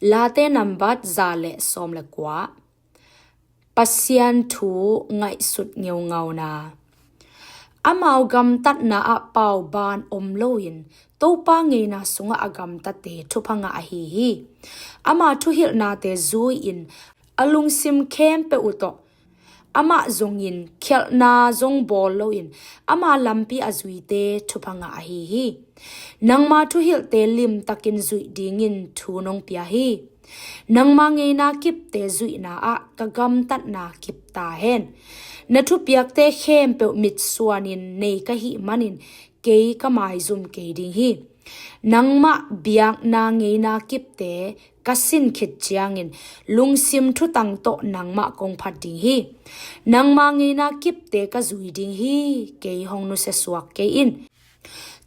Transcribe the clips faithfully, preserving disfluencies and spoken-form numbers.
Late nambat za le sawm le kua. Pasian thu ngaihsut ngeungauna. Amau gamtatna ah pauban om loin Topa ngeina sungah a gamtate thupha ngah ahi hi. Ama thuhilhnate zui-in a lungsim khempeuh uh tawh amah zongin khialhna zong bawl loin ama lampi a zuite thupha ngah ahi hi. Nangma thuhilhte limtakin zuih dingin thu nong pia hi. Nangma ngeina kipte zuihna ah ka gamtatna kip ta hen. Na thupiakte khempeuh mitsuanin nei ka hih manin kei ka maizum kei ding hi. Nangmah biakna ngeina kipte ka sin khit ciangin lungsim thutang tawh nangmah kong phat ding hi. Nangma ngeina kipte ka zui ding hi. Kei hong nusiasuak kei in.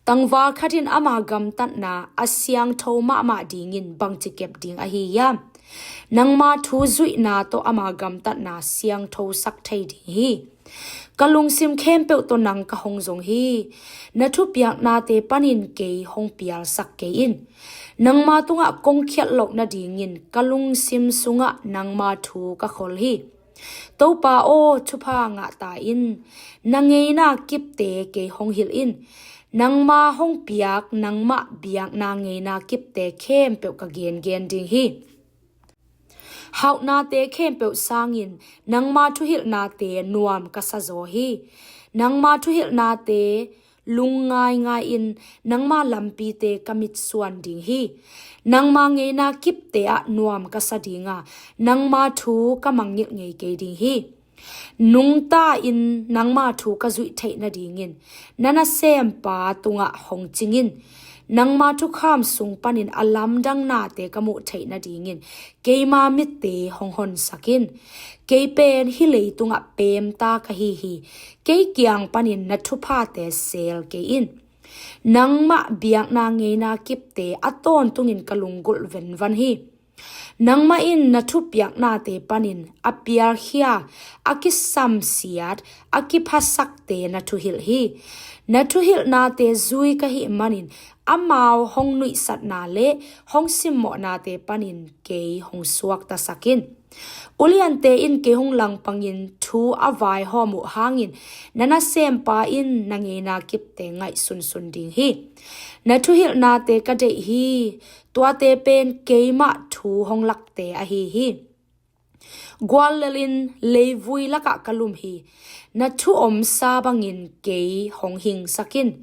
Tangval khat in ama gamtatna a siangtho mahmah dingin bangci kep ding ahi hiam? Nangma thu zuihna tawh ama gamtatna siangthosak thei ding hi. Ka lungsim khempeuh tawh nang ka hong zong hi. Na thupiaknate panin kei hong pialsak kei in. Nangma tungah kong khialh loh nadingin ka lungsim sungah nangma thu ka khol hi. Topa aw, thupha ngah ta in. Na ngeina kipte kei hong hilh in. Nangma hong piak nangmah biakna ngeina kipte khempeuh ka gengen ding hi. Hauhnate khempeuh sangin nangma thuhilhnate nuam ka sa zaw hi. Nangma thuhilhnate lungngaingai-in nangma lampite ka mitsuan ding hi. Nangma ngeina kipte ah nuam ka sa dinga, nangma thu ka mangngilh ngei kei ding hi. Nungta-in nangma thu ka zuih theih nadingin na nasempa tungah hong cing in. Nangma thukham sung panin a lamdang nate ka muh theih nadingin keima mitte hong honsak in. Kei pen hih leitungah peemta ka hi hi. Kei kiang panin na thuphate seel kei in. Nangmah biakna ngeina kipte a tawntungin ka lunggulh venvan hi. Nangmah in na thupiaknate panin a pialkhia, a kisamsiat, a kiphasakte na thuhilh hi. Na thuhilhnate zui ka hih manin amau hong nuihsatna le hong simmawhnate panin kei hong suaktasak in. Uliante in kei hong langpangin thu a vaihawm uh hangin na nasempa in na ngeina kipte ngaihsunsun ding hi. Na thuhilhnate ka deih hi. Tuate pen keimah thu hong lakte ahi hi. Guallelin leivui lakah ka lum hi. Na thu omsa bangin kei hong hingsak in.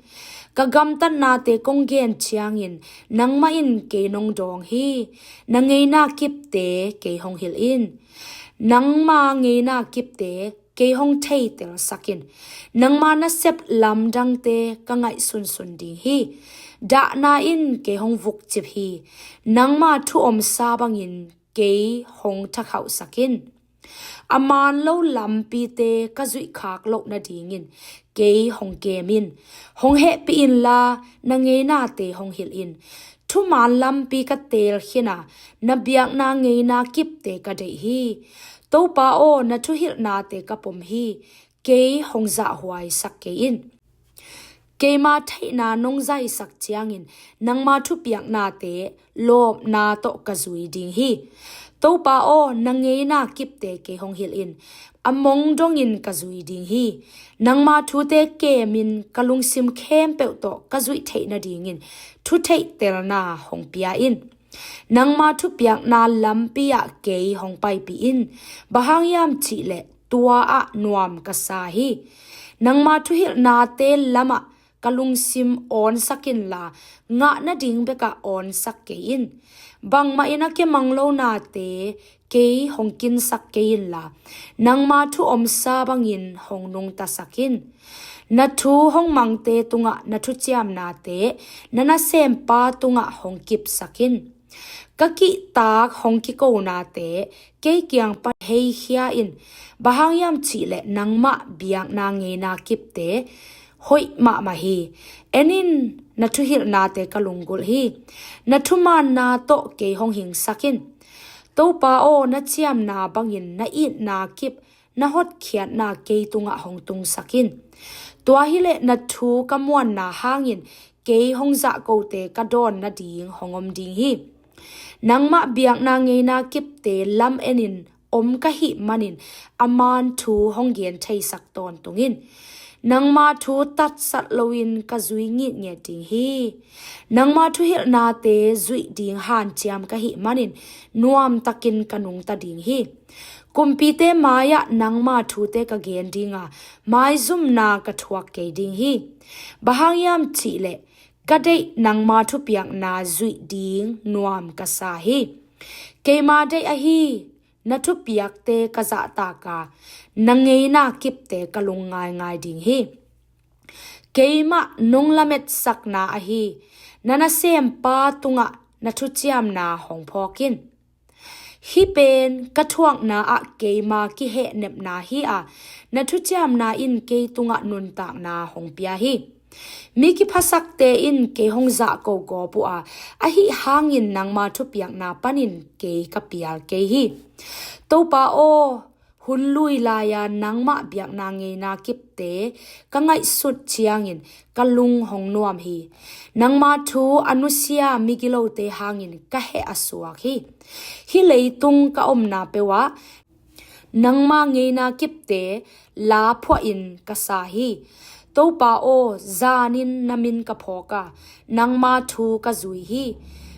Ka gamtatnate kong gen ciangin nangmah in kei nong dawng hi. Na ngeina kipte kei hong hilh in. Nangma ngeina kipte kei hong theitelsak in. Nangma nasep lamdangte ka ngaihsunsun ding hi. Dahna in kei hong vukcip hi. Nangma thu omsa bangin kei hong thakhauhsak in. A man lo lampite ka zuihkhak loh nadingin kei hong kem in. Hong hehpih inla na ngeinate hong hilh in. Thuman lampi ka teel khin a, na biakna ngeina kipte ka deih hi. Topa aw, na thuhilhnate ka pom hi. Kei hong zahhuaisak kei in. Keima theihna nong zaisak ciangin nangma thupiaknate lawpna tawh ka zui ding hi. Topa aw, na ngeina kipte kei hong hilh in. A mong dongin ka zui ding hi. Nangma thute kemin ka lungsim khempeuh tawh ka zuih theih nadingin thu theihtelna hong pia in. Nangma thupiakna lampi ah kei hong paipih in. Bang hang hiam cihleh tua ah nuam ka sa hi. Nangma thuhilhnate lamah ka lungsim awnsak inla, ngah nading bekah awnsak kei in. Bangmah in a kemang lo nate kei hong kinsak kei inla, nangma thu omsa bangin hong nungtasak in. Na thu hong mangte tungah na thuciamnate na nasempa tungah hong kipsak in. Ka kihtak hong kikonate kei kiang pan heikhia in. Bang hang hiam cihleh nangmah biakna ngeina kipte hoih mahmah hi. En in, na thuhilhnate ka lunggulh hi. Na thumaanna tawh kei hong hingsak in. Topa aw, na ciamna bangin na itna kip, na hotkhiatna kei tungah hong tungsak in. Tua hileh na thu ka muanna hangin kei hong zahkote ka dawn nading hong om ding hi. Nangmah biakna ngeina kipte lamen in om ka hih manin a man thu hong gen theisak tawntung in. Nangma thu tatsat loin ka zui ngitnget ding hi. Nangma thuhilhnate zuih ding hanciam ka hih manin nuamtakin ka nungta ding hi. Kumpite mai-ah nangma thute ka gen dinga, maizumna ka thuak kei ding hi. Bang hang hiam cihleh ka deih nangma thupiakna zuih ding nuam ka sa hi. Keima deih ahi na thupiakte ka zahtaka, na ngeina kipte ka lungngaingai ding hi. Keimah nong lametsakna ahi na nasempa tungah na thuciamna hong phawk in. Hih pen ka thuakna ah keima kihehnepna hi-a, na thuciamna in kei tungah nuntakna hong pia hi. Mi kiphasakte in kei hong zahko gawp uh a, ahi hangin nangma thupiakna panin kei ka pial kei hi. Topa aw, hun lui lai-a nangmah biakna ngeina kipte ka ngaihsut ciangin ka lung hong nuam hi. Nangma thu a nusia migilote hangin ka heh a suak hi. Hih leitung ka omna peuhah nangma ngeina kipte la phuahin ka sa hi. Topa aw, zanin na min ka phawk a, nangma thu ka zui hi.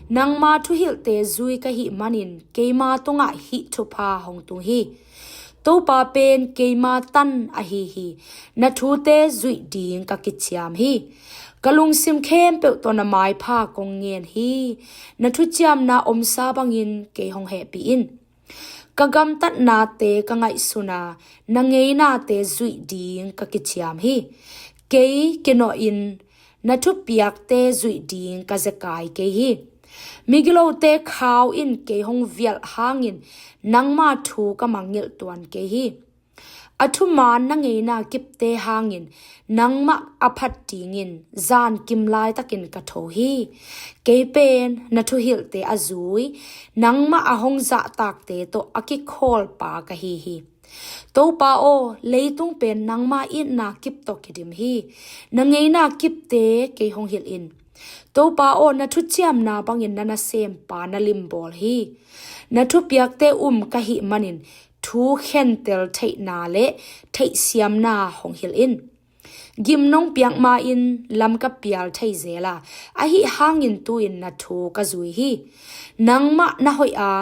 Nangma thuhilhte zui ka hih manin keima tungah hih thupha hong tung hi. Topa pen keima tan ahi hi. Na thute zuih ding ka kiciam hi. Ka lungsim khempeuh tawh na maipha kong ngen hi. Na thuciamna omsa bangin kei hong hehpih in. Ka gamtatnate ka ngaihsun a, na ngeinate zuih ding ka kiciam hi. Kei kinawhin na thupiakte zuih ding ka zekai kei hi. Migilote khau in kei hong vialh hangin nangma thu ka mangngilh tuan kei hi. A thuman na ngeina kipte hangin nangmah a phat dingin zankim laitakin ka tho hi. Kei pen na thuhilhte a zui, nangmah a hong zahtakte tawh a kikhawlpa ka hi hi. Topa aw, leitung pen nangma itna kip tawh kidim hi. Na ngeina kipte kei hong hilh in. Topa aw, na thuciamna bangin na nasempa na limbawl hi. Na thupiakte um ka hih manin thu khentel theihna le theihsiamna hong hilh in. Gim nong piak ma-in lam ka pial thei zel a, ahi hangin tu-in na thu ka zui hi. Nangmah na hoih a,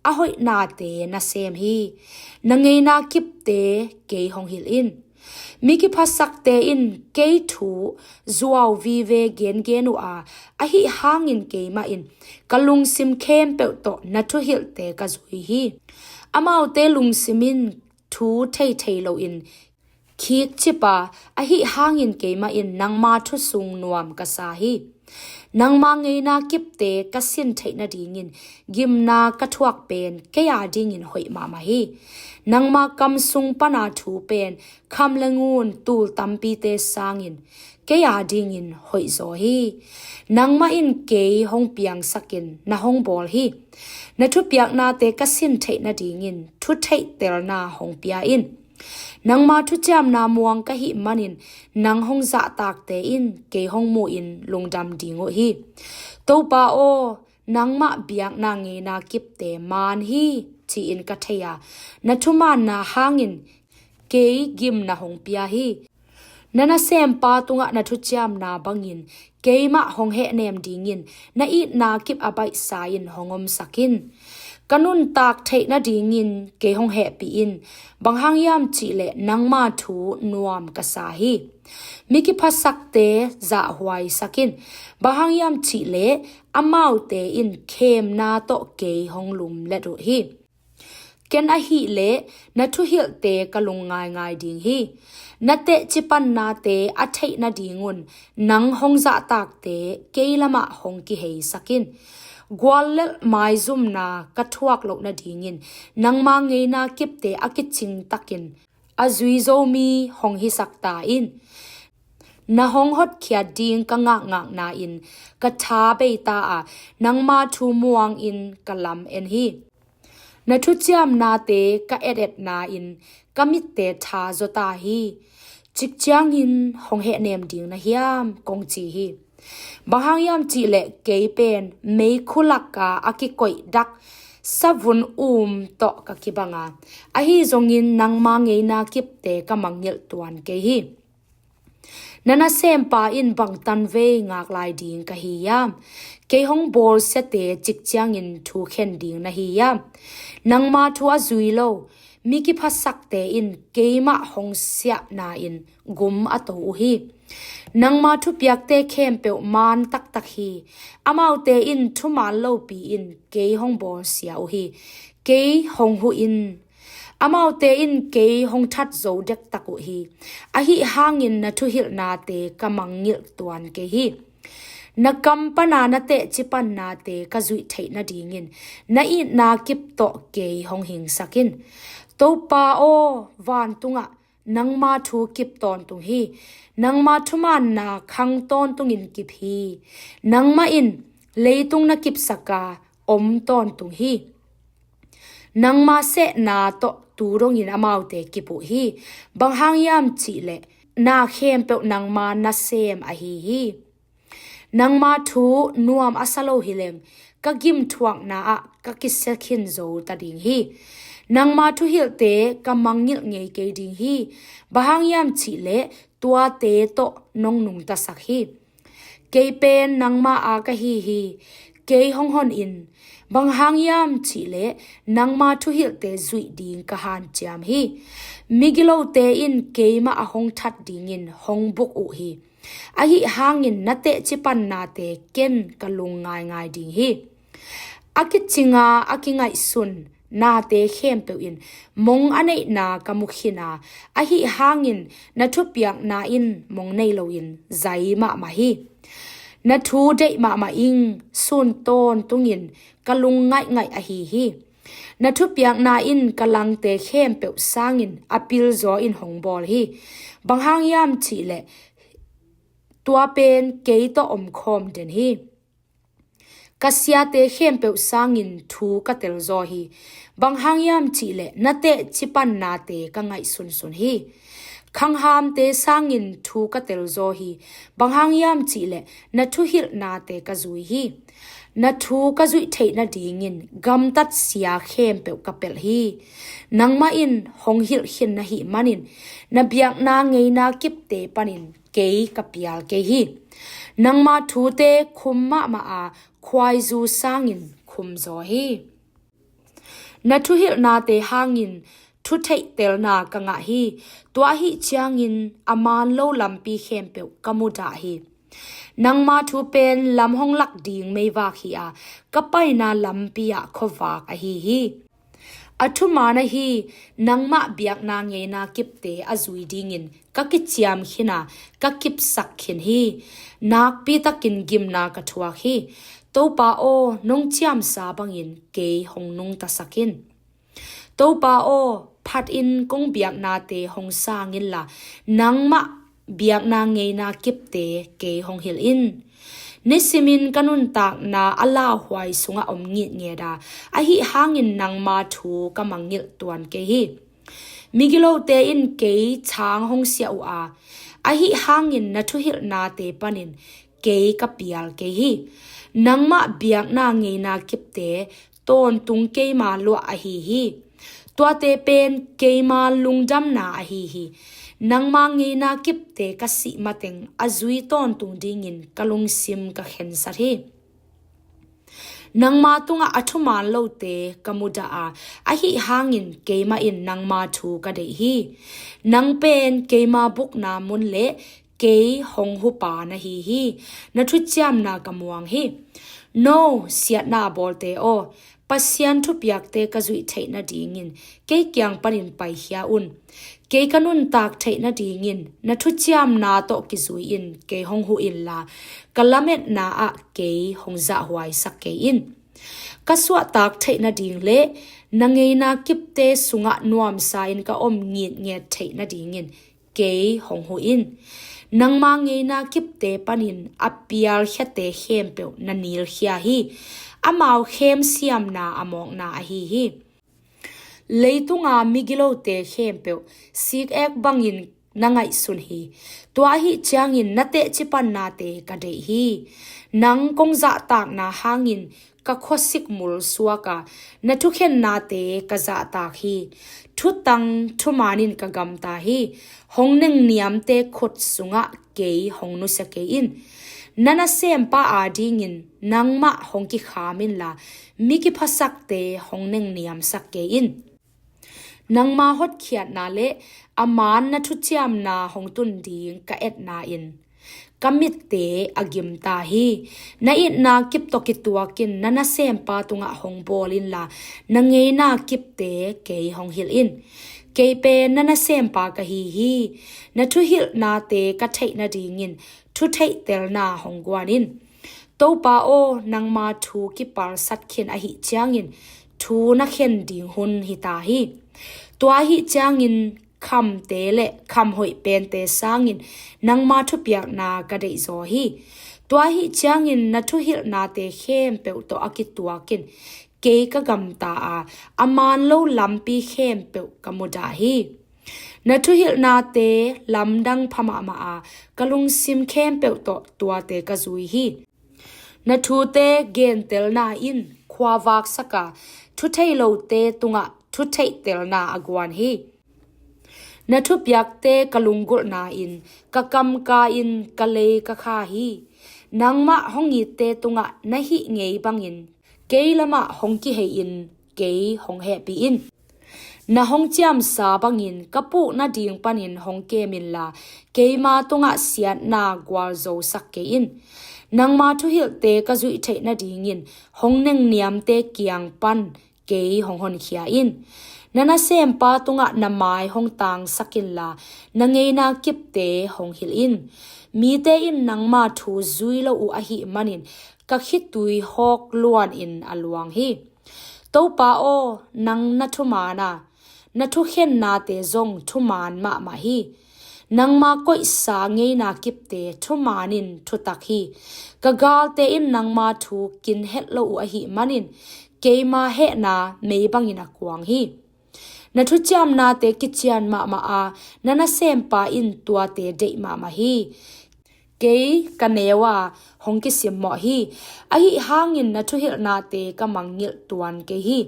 a hoihnate na sem hi. Na ngeina kipte kei hong hilh in. Mi kiphasakte in kei thu zuau vive gengen uh a, ahi hangin keimah in ka lungsim khempeuh tawh na thuhilhte ka zui hi. Amaute lungsim in thu theithei loin khikcip a, ahi hangin keimah in nangma thusung nuam ka sa hi. Nangma ngeina kipte ka sin theih nadingin gimna ka thuak pen kei a dingin hoih mahmah hi. Nangma kam sung pana thu pen kham le ngun tul tampite sangin kei a dingin hoihzaw hi. Nangmah in kei hong piangsakin na hong bawl hi. Na thupiaknate ka sin theih nadingin thutheihtelna hong pia in. Nangma thuciamna muang ka hih manin nang hong zahtakte in kei hong muhin lungdam ding uh hi. Topa aw, nangmah biakna ngeina kipte man hi, ci-in ka thei a, na thumaanna hangin kei gimna hong pia hi. Na nasempa tungah na thuciamna bangin keimah hong hehnem dingin na itna kip a baihsa in hong omsak in. Ka nuntak theih nadingin kei hong hehpih in. Bang hang hiam cihleh nangma thu nuam ka sa hi. Mi kiphasakte zahhuaisak in. Bang hang hiam cihleh amaute in khemna tawh kei hong lumlet uh hi. Ken ahih leh na thuhilhte ka lungngaingai ding hi. Na teci pannate a theih nadingun nang hong zahtakte kei lamah hong kiheisak in. Guallelh maizumna ka thuak loh nadingin nangma ngeina kipte a kicing takin a zui zo mi hong hisak ta in. Na hong hotkhiat ding ka ngakngakna in ka tha bei ta a, nangma thu muangin ka lam en hi. Na thuciamnate ka etetna in ka mitte tha zaw ta hi. Cik ciangin hong hehnem ding na hiam, kong ci hi. Bang hang hiam cih leh kei pen meikhu lak a a kikoih dak savun um tawh ka kibang a, ahi zongin nangma ngeina kipte ka mangngilh tuan kei hi. Na nasempa in bang tanvei ngak lai ding ka hi hiam? Kei hong bawlsiate cik ciangin thu khen ding na hi hiam? Nangma thu a zui lo mi kiphasakte in keimah hong siahna-in gum a to uh hi. Nangma thupiakte khempeuh man taktak hi. Amaute in thuman lopi-in kei hong bawlsia uh hi. Kei hong huh in. Amaute in kei hong that zo dektak uh hi. Ahi hangin na thuhilhnate ka mangngilh tuan kei hi. Na kam pana na tehci pannate ka zuih theih nadingin na itna kip tawh kei hong hingsak in. Topa aw, vantungah nangma thu kip tawntung hi. Nangma thumaanna khang tawntungin kip hi. Nangmah in leitung na kipsak a om tawntung hi. Nangma sehna tawh tu dongin amaute kip uh hi. Bang hang hiam cih leh na khempeuh nangma nasem ahi hi. Nangma thu nuam a sa lo hi leng ka gimthuakna ah ka kisia khin zo ta ding hi. Nangma thuhilhte ka mangngilh ngei kei ding hi. Bang hang hiam cih leh tuate tawh nong nungtasak hi. Kei pen nangma a ka hi hi. Kei hong hon in. Bang hang hiam cih leh nangma thuhilhte zuih ding ka hanciam hi. Migilote in keimah a hong that dingin hong buk uh hi. Ahi hangin na tehci pannate ken ka lung ngaingai ding hi. A kicinga a kingaihsun nate khempeuh in mong a neihna ka mu khin a, ahi hangin na thupiakna in mong nei loin zai mahmah hi. Na thu deih mahmah ing. Sun tawntungin ka lung ngaihngaih ahi hi. Na thupiakna in ka langte khempeuh sangin a pilzaw in hong bawl hi. Bang hang hiam cih leh tua pen kei tawh omkhawm den hi. Ka siate khempeuh sangin thu ka telzaw hi. Bang hang hiam cih leh na tehci pannate ka ngaihsunsun hi. Khanghamte sangin thu ka telzaw hi. Bang hang hiam cih leh na thuhilhnate ka zui hi. Na thu ka zuih theih nadingin gamtat sia khempeuh ka pelh hi. Nangmah in hong hilh khin na hih manin na biakna ngeina kipte panin kei ka pial kei hi. Nangma thute khum mahmah a khuaizu sangin khumzaw hi. Na thuhilhnate hangin thutheihtelna ka ngah hi. Tua ahih ciangin a man lo lampi khempeuh ka mudah hi. Nangma thu pen lam hong lak ding meivak hi a, ka paina lampi ah khuavak ahi hi. A thuman ahi, nangmah biakna ngeina kipte a zui dingin ka kiciam khin a, ka kipsak khin hi. Nakpi takin gimna ka thuak hi. Topa aw, nong ciamsa bangin kei hong nungtasak in. Topa aw, phatin kong biaknate hong sang inla, nangmah biakna ngeina kipte kei hong hilh in. Nisimin ka nuntakna a lauhuai sungah om ngitnget a, ahi hangin nangma thu ka mangngilh tuan kei hi. Migilote in kei chang hong siah uh a, ahi hangin na thuhilhnate panin kei ka pial kei hi. Nangmah biakna ngeina kipte tawntung keima luah ahi hi. Tuate pen keima lungdamna ahi hi. Nangma ngeina kipte ka sih mateng a zui tawntung dingin ka lungsim ka khensat hi. Nangma tungah a thuman lote ka mudah a, ahi hangin keimah in nangma thu ka deih hi. Nang pen keima bukna mun le kei hong hupa na hi hi. Na thuciamna ka muang hi. No siatna a bawlte aw, Pasian thupiakte ka zuih theih nadingin kei kiang panin paikhia un. Kei ka nuntak theih nadingin na thuciamna tawh kizui-in kei hong huh inla, ka lametna ah kei hong zahhuaisak kei in. Ka suahtak theih nading le na ngeina kipte sungah nuamsa in ka om ngitnget theih nadingin kei hong huh in. Nangma ngeina kipte panin a pialkhiate khempeuh na nilkhia hi. Amau khem siamna a mawkna ahi hi. Leitunga migilote khempeuh sik-ek bangin na ngaihsun hi. Tua ahih ciangin na teci pannate ka deih hi. Nang kong zahtakna hangin ka khuasik mul suak a, na thukhennate ka zahtak hi. Thutang thumanin ka gamta hi. Hong nengniamte khut sungah kei hong nusia kei in. Na nasempa adingin nangmah hong kikham inla, mi kiphasakte hong nengniamsak kei in. Nangma hotkhiatna le a man na thuciamna hong tun ding ka etna in ka mitte a gimta hi. Na itna kip tawh kituakin na nasempa tungah hong bawl inla, na ngeina kipte kei hong hilh in. Kei pen na nasempa ka hi hi. Na thuhilhnate ka theih nadingin thutheihtelna hong guan in. Topa aw, nangma thu kipalsat khin ahih ciangin thu na khen ding hun hita hi. Tua ahih ciangin khamte le khamhoih pente sangin nangma thupiakna ka deihzaw hi. Tua ahih ciangin na thuhilhnate khempeuh tawh a kituakin kei ka gamta a, a man lo lampi khempeuh ka mudah hi. Na thuhilhnate lamdang pha mahmah a, ka lungsim khempeuh tawh tuate ka zui hi. Na thute gentelna in khuavak sak a, thutheilote tungah thutheihtelna a guan hi. Na thupiakte ka lunggulhna in ka kamka in ka lei ka kha hi. Nangmah hong itte tungah na hih ngei bangin kei lamah hong kihei in kei hong hehpih in. Na hong ciamsa bangin ka puh nading panin hong kem inla, keima tungah siatna gualzosak kei in. Nangma thuhilhte ka zuih theih nadingin hong nengniamte kiang pan kei hong honkhia in. Na nasempa tungah na mai hong tangsak inla, na ngeina kipte hong hilh in. Mite in nangma thu zui lo uh ahih manin ka khitui hawk luanin a luang hi. Topa aw, nang na thumaan a, na thukhennate zong thumaan mahmah hi. Nangma koihsa ngeina kipte thumaan in thutak hi. Ka galte in nangma thu kin het lo uh ahih manin keima hehna mei bangin a kuang hi. Na thuciamnate kician mahmah a, na nasempa in tuate deih mahmah hi. Kei ka neu a hong kisimmawh hi. Ahi hangin na thuhilhnate ka mangngilh tuan kei hi.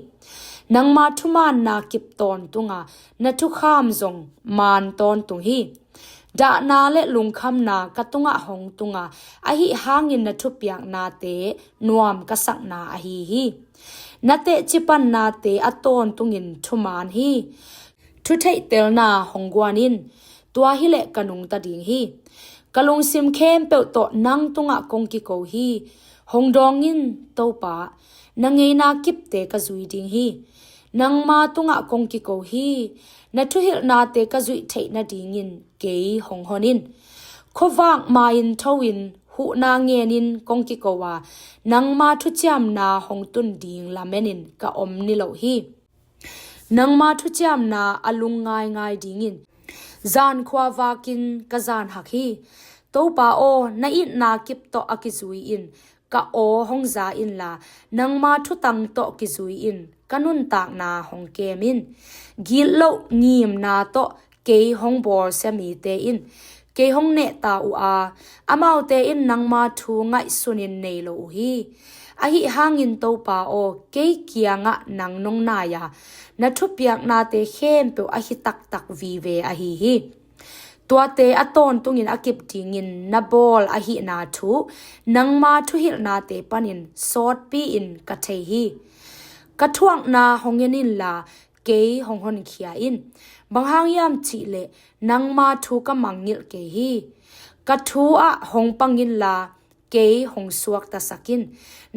Nangma thumaanna kip tawntung a, na thukham zong maan tawntung hi. Dahna le lungkhamna ka tungah hong tung a, ahi hangin na thupiaknate nuam ka sakna ahi hi. Na teci pannate a tawntungin thumaan hi. Thutheihtelna hong guan in, tua hileh ka nungta ding hi. Ka lungsim khempeuh tawh nang tungah kong kiko hi. Hong dawng in, Topa, na ngeina kipte ka zui ding hi. Nangma tungah kong kiko hi. Na thuhilhnate ka zuih theih nadingin kei hong hon in. Khuavak ma-in tho-in huhna ngenin kong kiko a, nangma thuciamna hong tun ding lamenin ka om niloh hi. Nangma thuciamna a lung ngaingai dingin zan khuavakin ka zanhak hi. Topa aw, na itna kip tawh a kizui in ka aw hong za inla, nangma thutang tawh kizui in ka nuntakna hong kem in. Gitloh ngimna tawh kei hong bawlsia mite in kei hong nehta uh a, amaute in nangma thu ngaihsunin nei lo uh hi. Ahi hangin Topa aw, kei kiangah nang nong nai a, na thupiaknate khempeuh ahi taktak vive ahi hi. Tuate a tawntungin a kip dingin na bawl ahihna thu nangma thuhilhnate panin sawtpi-in ka thei hi. Ka thuakna hong en inla, kei hong honkhia in. Bang hang hiam cihleh nangma thu ka mangngilh kei hi. Ka thu ah hong pang inla, kei hong suaktasak in.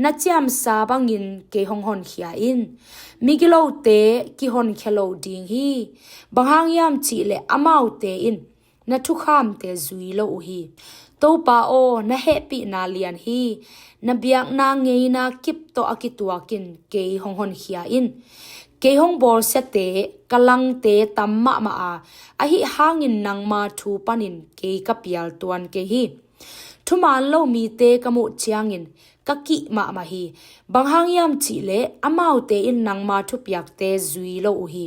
Na ciamsa bangin kei hong honkhia in. Migilote kihonkhia lo ding hi. Bang hang hiam cihleh amaute in na thukhamte zui lo uh hi. Topa aw, na hehpihna lian hi. Na biakna ngeina kip tawh a kituakin kei hong honkhia in. Kei hong bawlsiate ka langte tam mahmah a, ahi hangin nangma thu panin kei ka pial tuan kei hi. Thumaan lo mite ka muh ciangin ka kih mahmah hi. Bang hang hiam cihleh amaute in nangma thupiakte zui lo uh hi.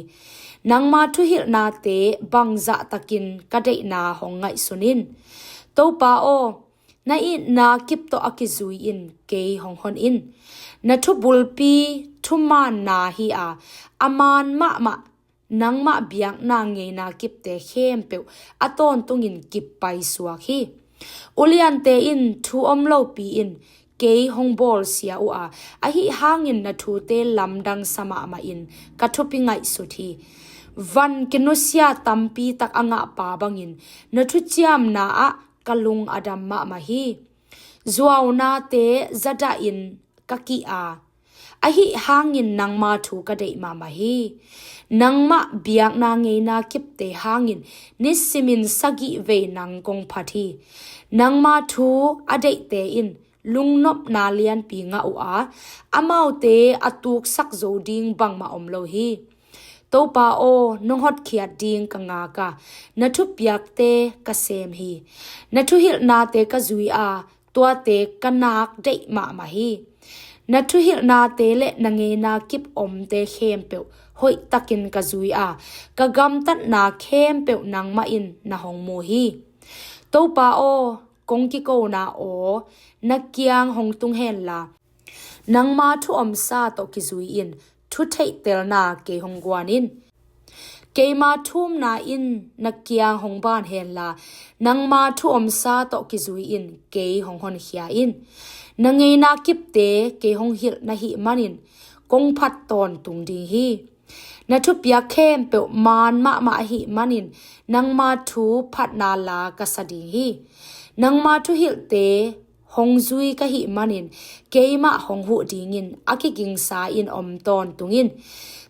Nangma thuhilhnate bangzah takin ka deihna hong ngaihsun in. Topa aw, na itna kip tawh a kizui in kei hong hon in. Na thubulpi thumaanna hi a, a maan mahmah nangmah biakna ngeina kipte khempeuh a tawntungin kip paisuak hi. Uliante in thu om lopi in kei hong bawlsia uh a, ahi hangin na thute lamdang sa mahmah in ka thupi ngaihsut hi. Van kinusia tampi tak a ngahpa bangin na thuciamna ah ka lung a dam mahmah hi. Zuaunate zadahin ka kih a, ahi hangin nangma thu ka deih mahmah hi. Nangmah biakna ngeina kipte hangin nisimin sagih vei nang kong phat hi. Nangma thu a deihte in lungnopna lianpi ngah uh a, amaute a tuksak zo ding bangmah om lo hi. Topa aw, nong hotkhiat ding ka ngak a, na thupiakte ka sem hi. Na thuhilhnate ka zui a, tuate ka nak deih mahmah hi. Na thuhilhnate le na ngeina kip omte khempeuh hoihtakin ka zui a, ka gamtatna khempeuh nangmah in na hong mu hi. Topa aw, kong kikona aw, na kiang hong tung henla, nangma thu omsa tawh kizui in thu theihtelna kei hong guan in. Keima thumna in na kiang hong ban henla, nangma thu omsa tawh kizui in kei hong honkhia in. Na ngeina kipte kei hong hilh na hih manin kong phat tawntung ding hi. Na thupiak khempeuh maan mahmah ahih manin nangma thu phatna la ka sa ding hi. Nangma thuhilhte hong zui ka hih manin keimah hong huh dingin a kigingsa in om tawntung in.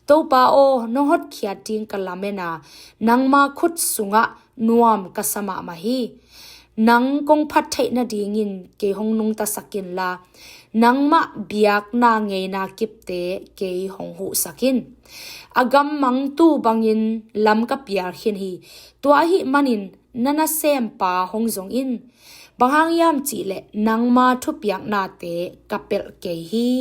Topa aw, nong hotkhiat ding ka lamen a, nangma khut sungah nuam ka sa mahmah hi. Nang kong phat theih nadingin kei hong nungtasak inla, nangmah biakna ngeina kipte kei hong huhsak in. A gammangtu bangin lam ka pial khin hi. Tua ahih manin na nasempa hong zong in. Bang hang hiam cihleh nangma thupiaknate ka pelh kei hi.